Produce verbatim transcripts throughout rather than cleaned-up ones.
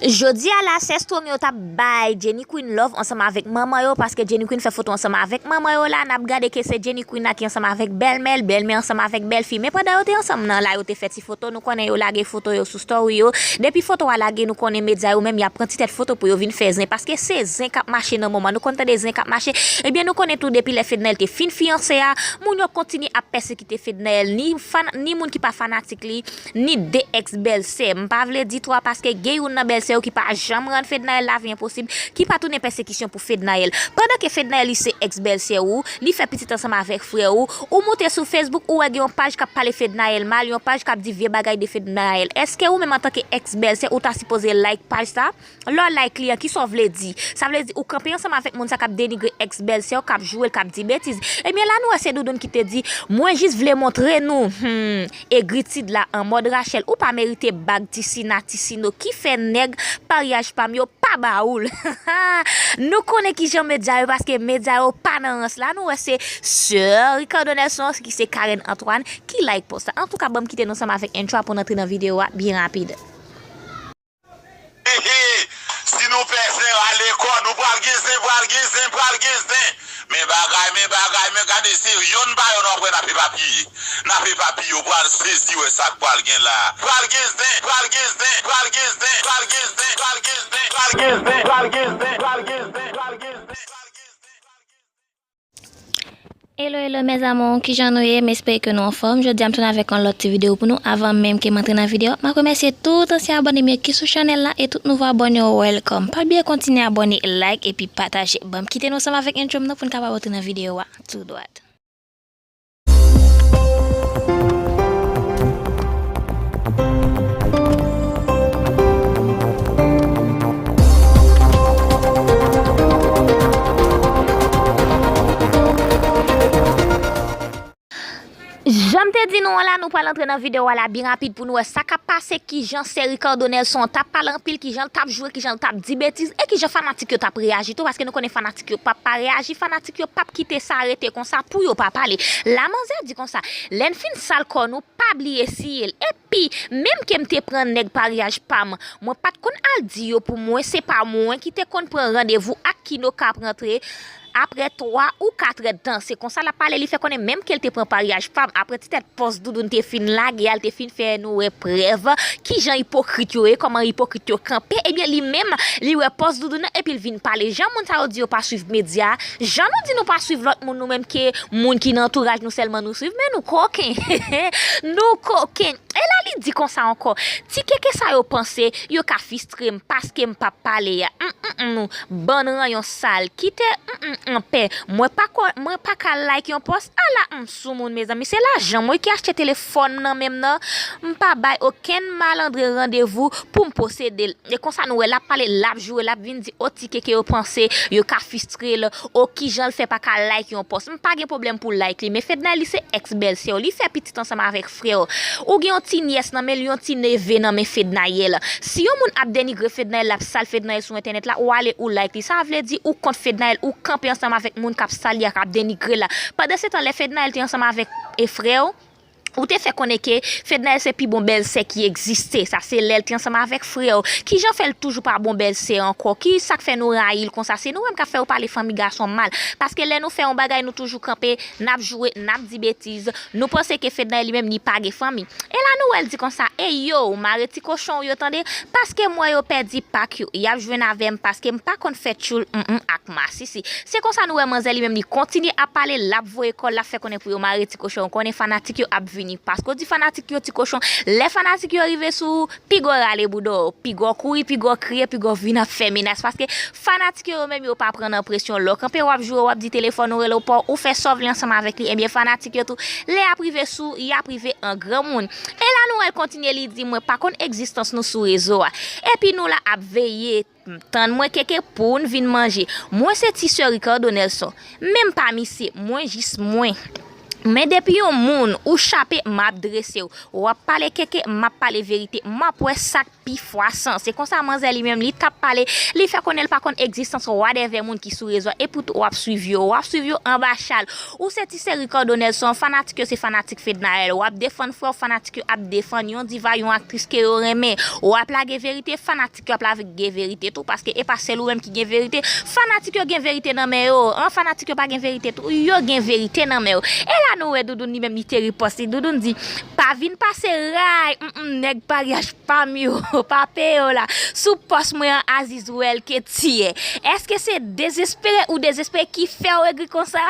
Jodi a la, sè Strong yo t ap bay Jenny Queen love ansanm avèk manman yo, paske Jenny Queen fè foto ansanm avèk manman yo la, n ap gade ke se Jenny Queen la ki ansanm avèk bèlmè l, bèlmè ansanm avèk bèlfi. Men pandan yo te ansanm nan la, yo te fè ti foto, nou konnen yo lage foto yo sou story yo. Depi foto a lage, nou konnen medya yo menm, y ap pran ti tèt foto pou yo vin fè zen, paske se zen k ap mache nan moman. Nou konn tande zen k ap mache, ebyen nou konnen tou depi lè Fednaelle te fin fiyanse a, moun yo kontinye ap pèsekite Fednaelle, ni fan, ni moun ki pa fanatik li, ni de èks bèlsè. M pa vle di twa paske gen youn nan bèlsè yo ki pa janm rann Fednaelle lavi enposib, ki pa tounen pèsekisyon pou Fednaelle. Pandan ke Fednaelle li se èks bèlsè ou, li fè pitit ansanm avèk frè ou, ou moute sou Facebook, ou wè gen yon paj k ap pale Fednaelle mal, yon paj k ap di vye bagay de Fednaelle. Èske ou menm antanke èks bèlsè, ou ta sipoze like paj sa? Lè w like li an, kisa w vle di? Sa vle di ou kanpe ansanm avèk moun sa k ap denigre èks bèlsè w, k ap joure l, k ap di betiz. Ebyen la nou wè se Doudoun ki te di, mwen jis vle montre nou, hmm, egritid la an mòd Rachel, ou pa merite bag ti Sina, ti Sino ki fè nèg paryaj pa m yo pa ba ou l. Nou konnen kijan medya yo, paske medya yo pa nan rans la. Nou wè se sè Ricardo Nelson ki se Karen Antoine ki like post la. Antouka, ban m kite nou ansanm avèk Entra pou n antre nan videyo a byen rapid. Hehe, si nou pè zen, rale kò nou, pral gen zen, pral gen zen, pral gen zen. Men bagay, men bagay, men gade se yonn pa yonn w ap wè n ap epapiye. N ap epapiye, w pral sezi wè sa k pral gen la. Pral gen zen, pral gen zen, pral gen zen, pral gen zen, pral gen zen, pral gen zen, pral gen zen, pral gen zen, pral gen zen. Hello hello mes amours, kijan nou ye? M espere ke nou anfòm. Jodi a m tounen avèk yon lòt ti videyo pou nou. Avan menm ke m antre nan videyo a, m ap remèsye tout ansyen abòne m yo ki sou chanèl la e tout nouvo abòne yo, welcome. Pa bliye kontinye abòne, like epi pataje. Ban m kite nou ansanm avèk intro m nan pou n kapab antre nan videyo a tou dwat. Jan m te di nou an la, nou pral antre nan videyo a la byen rapid pou nou wè sa k ap pase, kijan sè Ricardo Nelson t ap pale anpil, kijan l t ap joure, kijan l t ap di betiz, e kijan fanatik yo t ap reyaji tou, paske nou konnen fanatik yo p ap pa reyaji, fanatik yo p ap kite sa rete konsa pou yo pa pale. La manzè di konsa, lè n fin sal kò nou, pa bliye siye l. Epi, menm ke m te pran nèg paryaj pa m, mwen pa t konn al di yo pou mwen, se pa mwen ki te konn pran randevou ak Kino k ap rantre, Aprè twa ou katrè d tan, se konsa l ap pale, li fè konnen menm ke l te pran paryaj pa m, aprè ti tèt pòs Doudoun te fin lage a, l te fin fè nou wè prèv kijan ipokrit yo ye, kòman ipokrit yo kanpe, ebyen li menm, li wè pòs Doudoun nan epi l vin pale. Jan moun sa yo di yo pa swiv medya, jan nou di nou pa swiv lòt moun, nou menm ke moun ki nan antouraj nou sèlman nou swiv, men nou koken, nou koken. E la li di konsa ankò, ti keke sa yo panse yo ka fistre m paske m p ap pale a. Humm humm humm, bann ranyon sal, kite humm humm anpè. Mwen pa ko, mwen pa ka like yon pòs, ala humm soumoun mezanmi, se lajan m wi ki achte telefòn nan men m nan, m pa bay okenn malandren randevou pou m posede l. E konsa nou wè l ap pale, l ap joure, l ap vin di o ti keke yo panse yo ka fistre l, o kijan l fè pa ka like yon pòs. M pa gen pwoblèm pou like li, men Fednaelle li se èks bèlsè w, li fè pitit ansanm avèk frè w. Ou gen yon ti nyès nan men l, yon ti neve nan men Fednaelle. Si yon moun ap denigre Fednaelle, l ap sal Fednaelle sou entènèt la, ou ale ou like li. Sa vle di ou kont Fednaelle, ou kanpe ansanm avèk moun k ap sal li a, k ap denigre l la. Pandansetan lè Fednaelle te ansanm avèk e frè w, ou te fè konnen ke Fednaelle se pi bon bèlsè ki egziste. Sa se lè l te ansanm avèk frè w. Kijan fè l toujou pa bon bèlsè ankò? Kisa k fè nou rayi l konsa? Se nou menm k ap fè yo pale fanmi gason mal. Paske lè nou fè yon bagay, nou toujou kanpe, n ap joure, n ap di betiz. Nou panse ke Fednaelle li menm li pa gen fanmi. E la nou wè l di konsa, ey yo, mare ti kochon w yo tande, paske m wè yo pèdi pak yo. Y ap jwenn avè m paske m pa konn fè tchoul humm humm ak masisi. Se konsa nou wè manzè li menm li kontinye ap pale, l ap voye kò l, l ap fè konnen pou yo mare ti kochon. Ou konnen fanatik yo ap vini. Paske w di fanatik yo ti kochon, lè fanatik yo rive sou ou, piga w rale bouda w, piga w kouri, piga w kriye, piga w vin ap fè menas. Paske fanatik yo, yo menm yo pa pran nan presyon. Lè w kanpe w ap joure, w ap di telefòn ou rele w pa w, ou fè sa w vle ansanm avèk li, ebyen fanatik yo tou, lè y ap rive sou ou, y ap rive an granmoun. E la nou wè l kontinye li di mwen pa konn egzistans nou sou rezo a. Epi nou la ap veye. Tann mwen keke pou n vin manje. Mwen se ti sè Ricardo Nelson. Men m pa misye, mwen jis mwen. Men depi yon moun ou chape, m ap drese w. W ap pale keke, m ap pale verite. M ap wè sa k pi fwasan. Se konsa manzè li menm, li t ap pale, li fè konnen l pa konn egzistans wadèvè moun ki sou rezo a. Epoutan w ap swiv yo, w ap swiv yo anba chal. Ou se ti seri Cordonel, se yon fanatik yo, se fanatik Fednaelle. W ap defann frè w, fanatik yo ap defann yon diva, yon aktris ke yo renmen. W ap lage verite, fanatik yo ap lage verite tou, paske e pa sèl ou menm ki gen verite. Fanatik yo gen verite nan men yo. An, fanatik yo pa gen verite tou, yo gen verite nan men yo. E la nou wè Doudoune li menm li te ripòs li. Doudoune di, pa vin pase ray, mm, mm, nèg paryaj pa m yo, pa peye yo la. Sou pòs mwen an, Aziz wè l ke tiyè. Èske se dezespere ou dezespere ki fè w egri konsa?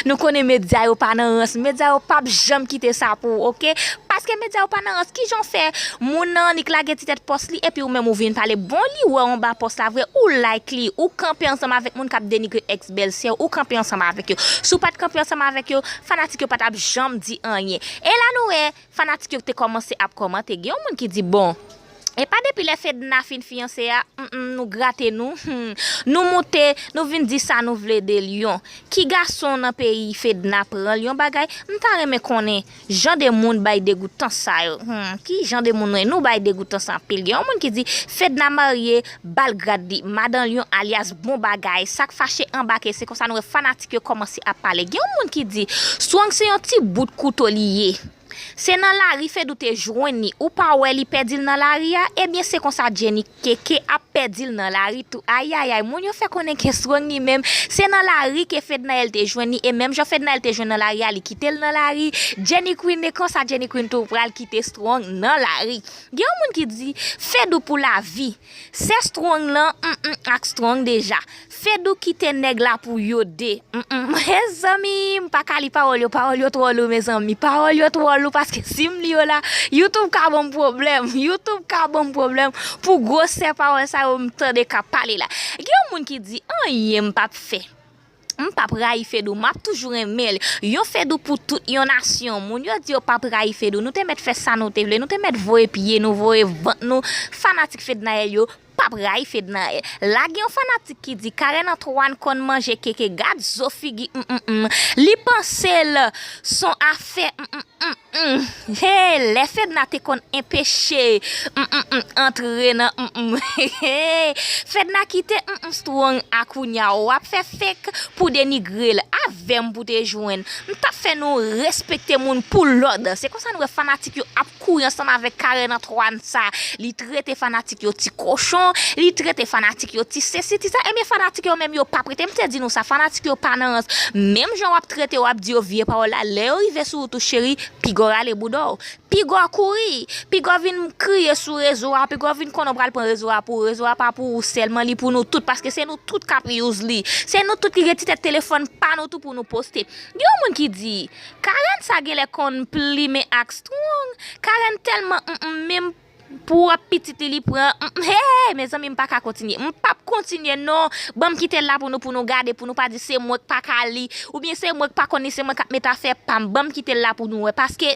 Nou konnen medya yo pa nan rans. Medya yo p ap janm kite sa pou ou, oke? Paske medya yo pa nan rans. Kijan w fè moun nan annik lage ti tèt pòs li, epi ou menm ou vin pale? Bon, li wè w anba pòs la vre, ou like li, ou kanpe ansanm avèk moun k ap denigre èks bèlsè, ou kanpe ansanm avèk yo. Si w pa t kanpe ansanm avèk yo, fanatik yo pa t ap janm di anyen. E la nou wè, fanatik yo te kòmanse ap kòmante. Gen yon moun ki di, bon, e pa depi lè Fedna fin fiyanse a, mm, mm, nou grate nou, hmm, nou moute, nou vin di sa nou vle de Lyon. Ki gason nan peyi Fedna pran Lyon bagay? M ta renmen konnen jan de moun bay degoutans sa yo. Hmm, ki jan de moun nou ye? Nou bay degoutans anpil. Gen yon moun ki di, Fedna marye, ba l grad li, madan Lyon alyas bon bagay. Sa k fache anbake, se konsa nou wè fanatik yo kòmanse ap pale. Gen yon moun ki di, Strong se yon ti bout kouto li ye. Se nan lari Fedou te jwenn li. Ou pa wè li pèdi l nan lari a? Ebyen, se konsa Jenny Keke ap pèdi l nan lari tou. Ayayay, moun yo fè konnen ke Strong li menm, se nan lari ke Fednaelle te jwenn li. E menm jan Fednaelle te jwenn nan lari a, li kite l nan lari. Jenny Queen, e konsa Jenny Queen tou pral kite Strong nan lari. Gen yon moun ki di, Fedou pou lavi. Se Strong lan, mm, mm, ak Strong deja. Fedou kite nèg la pou yo de. Mm, mm. Mezanmi, m pa ka li pawòl yo, pawòl yo twò lou, mezanmi. Pawòl yo twò lou, paske si m li yo la, YouTube ka ban m pwoblèm. YouTube ka ban m pwoblèm pou gwosè pawòl sa yo m tande k ap pale la. Gen yon moun ki di, anyen m p ap fè. M p ap rayi Fedou, m ap toujou renmen l. Yon Fedou pou tout yon nasyon. Moun yo di yo p ap rayi Fedou. Nou te mèt fè sa nou te vle. Nou te mèt voye pye nou, voye vant nou. Fanatik Fednaelle yo p ap rayi Fednaelle. La gen yon fanatik ki di, Karen Antoine konn manje keke, gad zo figi, mm, mm, mm. Li panse l s on afè, mm, mm, mm, mm. Hey, lè Fedna te konn enpeche, mm, mm, mm, antre nan, mm, mm. Hey, Fedna kite, mm, mm, Strong a kounya. W ap fè fake pou denigre l. Avè m pou te jwenn. M t ap fè nou respekte moun pou lòd. Se konsa nou wè fanatik yo ap kouri ansanm avèk Karen Antoine sa. Li trete fanatik yo ti kochon, li trete fanatik yo ti sesi, ti sa. Ebyen, fanatik yo menm yo p ap rete. M te di nou sa, fanatik yo pa nan rans. Menm jan w ap trete, w ap di yo vye pawòl la, lè yo rive sou ou tou, cheri, piga w rale bouda w. Piga w kouri, piga w vin kriye sou rezo a, piga w vin konnen w pral pran rezo a pou ou. Rezo a pa pou ou sèlman, li pou nou tout, paske se nou tout k ap use li. Se nou tout ki gen ti tèt telefòn pa nou tou pou nou poste. Gen yon moun ki di, Karen sa genlè konn plimen ak Strong. Karen tèlman, mm, mm, menm pou wòp pitit li, li pran, mm, mm, hey, mezanmi, m pa ka kontinye. M p ap kontinye, non. Ban m kite l la pou nou, pou nou gade, pou nou pa di se mwen k pa ka li, oubyen se mwen k pa konn li, se mwen k ap met afè pa m. Ban m kite l la pou nou wè, paske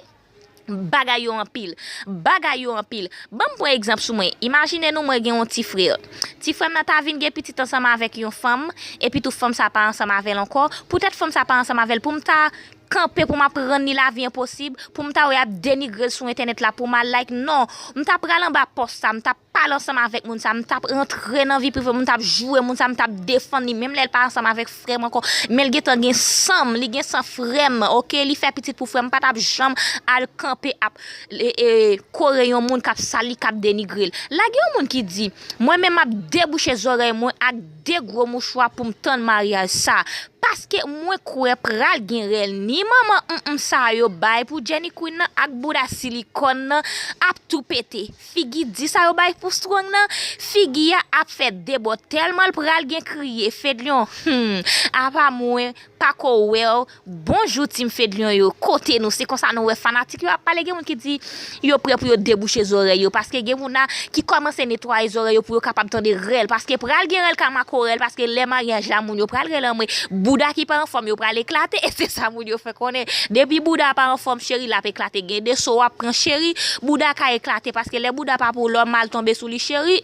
bagay yo anpil. Bagay yo anpil. Ban m pran egzanp sou mwen. Imajine nou, mwen gen yon ti frè. Ti frè m nan ta vin gen pitit ansanm avèk yon fanm, epi tou fanm sa pa ansanm avè l ankò. Poutèt fanm sa pa ansanm avè l, pou m ta kanpe, pou m ap rann li lavi enposib, pou m ta wè y ap denigre l sou entènèt la, pou m al like, non. M ta pral anba pòs sa, m ta pale ansanm avèk moun sa, m t ap rantre nan vi prive moun, m t ap joure moun sa, m t ap defann li, menm lè l pa ansanm avèk frè m ankò, men l gentan gen san m, li gen san frè m, oke, li fè pitit pou frè m, m pa t ap janm al kanpe ap, e, e, kore yon moun k ap sal li, k ap denigre l. La gen yon moun ki di, mwen menm m ap debouche zòrèy mwen ak de gwo mouchwa pou m tann maryaj sa. Paske mwen kwè pral gen rèl ni manman mm, mm sa yo bay pou Jenny Queen nan ak bouda silikòn nan ap tou pete. Figi di sa yo bay pou Strong nan, figi a ap fè debò tèlman l pral gen kriye. Fedlion, hmm, apa mwen pa ko wè w. Bonjou team Fedlion yo, kote nou? Se konsa nou wè fanatik yo ap pale, gen moun ki di yo prè pou yo debouche zòrèy yo, paske gen moun la ki kòmanse netwaye zòrèy yo pou yo kapab tande rèl, paske pral gen rèl ka makorèl, paske lè maryaj la moun yo pral rele anmwe, bouda ki pa anfòm yo pral eklate, e se sa moun yo fè konnen. Depi bouda pa anfòm, cheri, l ap eklate. Gen de so w ap pran, cheri, bouda ka eklate, paske lè bouda pa pou ou, lè w mal tonbe sou li, cheri,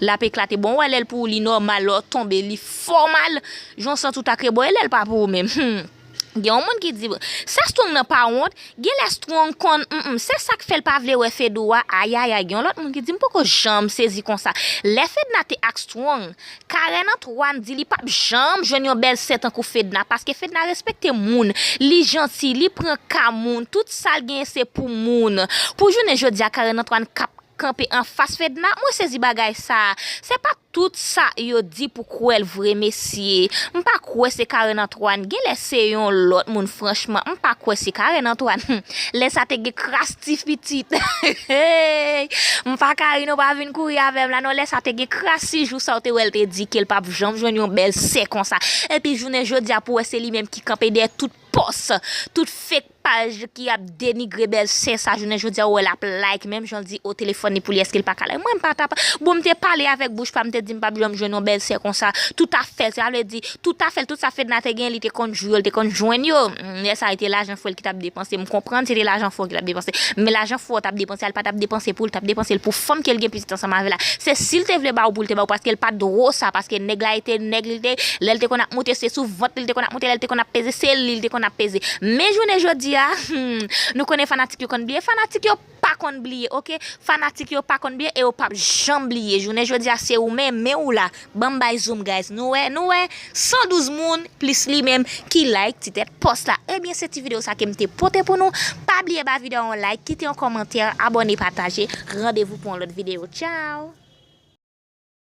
l ap eklate. Bon, w wè lè l pou ou, li nòmal, lè w tonbe, li fòmal, jan w santi w ta krebò, e lè l pa pou ou menm, hmm. Gen yon moun ki di, sa Strong nan pa wont, genlè Strong konn, mm, mm, se sa k fè l pa vle wè Fedou a, ayayay, gen yon lòt moun ki di, m poko janm sezi konsa. Lè Fedna te ak Strong, Karen Antoine di li p ap janm jwenn yon bèl sè tankou Fedna, paske Fedna respekte moun, li janti, li pran ka moun, tout sa l genyen se pou moun. Pou jounen jodi a, Karen Antoine k ap kanpe anfas Fedna, mwen sezi bagay sa. Se pa tout sa yo di pou kwè l vre, mesye. M pa kwè se Karen Antoine. Genlè se yon lòt moun, franchman. M pa kwè se Karen Antoine. Lè sa te gen kras ti pitit. M pa ka ri, non, pa vin kouri avè m la, non. Lè sa te gen kras, si jou sa w te wè l te di ke l p ap janm jwenn yon bèl sè konsa. Epi jounen jodi a pou wè se li menm ki kanpe dèyè tout pòs, tout fake paj ki ap denigre bèl sè sa, jounen jodi a ou wè l ap like, menm jan l di o telefòn li pou li èske l pa ka like. Mwen m pa t ap, bon, m te pale avèk bouch pa m, m te di m p ap janm jwenn yon bèl sè konsa. Tout afè l, sa vle di, tout afè l, tout sa Fedna te gen, li te konn jwi yo, li te konn jwenn yo. Mm, lè sa a, se te lajan fò l ki t ap depanse. M konprann se te lajan fò l ki t ap depanse. Men lajan fò w t ap depanse a, l pa t ap depanse pou l, t ap depanse l pou fanm ke l gen pitit ansanm avè l la. Se si l te vle ba w pou l te ba w, paske l pa t dwo sa, paske nèg la e te nèg li te, lè l te konn ap moute, se sou vant li l te konn ap moute, lè l te konn ap peze, se li l te konn ap peze. Men jounen jodi a, hmm, nou konnen fanatik yo konn bliye, fanatik yo pa konn bliye, oke? Fanatik yo pa konn bliye e yo p ap janm bliye. Jounen jodi a, se ou menm, men ou la. Ban m bay zoom, guys. Nou wè, nou wè, san douz moun, plis li menm, ki like ti tèt pòs la. Ebyen, se ti videyo sa ke m te pote pou nou. Pa bliye ba videyo a yon like, kite yon kòmantè, abòne, pataje. Randevou pou yon lòt videyo. Tchao!